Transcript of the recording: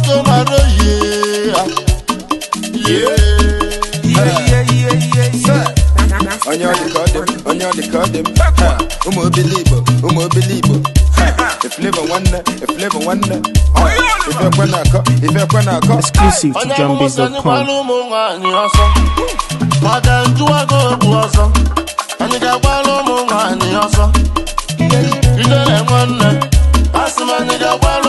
Nwoke mara oyi Onye ọ dị ka ọ dị m, onye ọ dị ka ọ dị m. Ha, ụmụ obili Igbo, ụmụ obili Igbo. Ha, Eflavour nwanne, Eflavour nwanne. Ha, ife ekwe na-akọ, ife ekwe na-akọ. Exclusive to Onye amụma sị anyị JohnBiz.com. gbara ụmụ nwaanyị ọsọ maka njụwago okwu ọsọ. Anyị ga-agbara ụmụ nwaanyị ọsọ. Ijele nwanne, asị m anyị ga-agbara